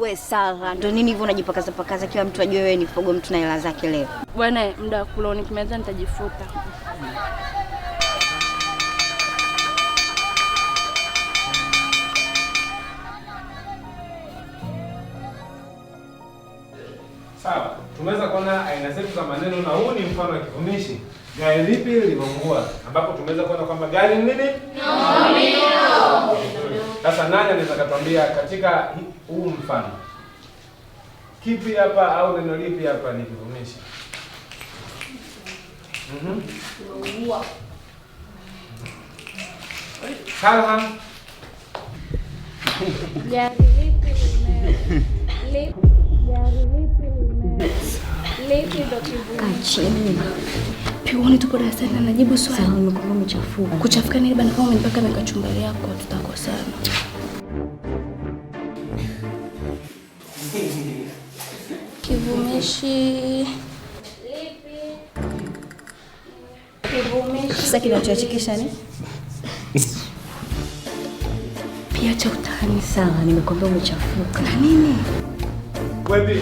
We Sara, ndo nini hivyo unajipakaza pakaza kila mtu ajue wewe ni fogo mtu na hela zake leo. Bwana, muda wa kula nikimaliza nitajifuta. Sawa, tumeweza kuona aina zetu za maneno na huu ni mfano wa kivumishi. Gari lipi limeungua? Ambapo tumeweza kuona kwamba gari ni nini? Nomino. Sasa nani anaweza katuambia katika huu mfano kipi hapa au neno lipi hapa ni kivumishi? Limeungua. Salha. Gari lipi lime gari lipi lime lipi ndo kivumishi? Chini. Pioni tupo darasani na najibu swali. Sawa, nimekuwa umechafuka. Kuchafuka nini bana, kama umenipaka na kachumbari yako tutakosana. Kivumishi. Kivumishi. Sasa kinachochekesha ni Pia cha utani. Sawa, nimekuambia umechafuka. Na nini? Wepi.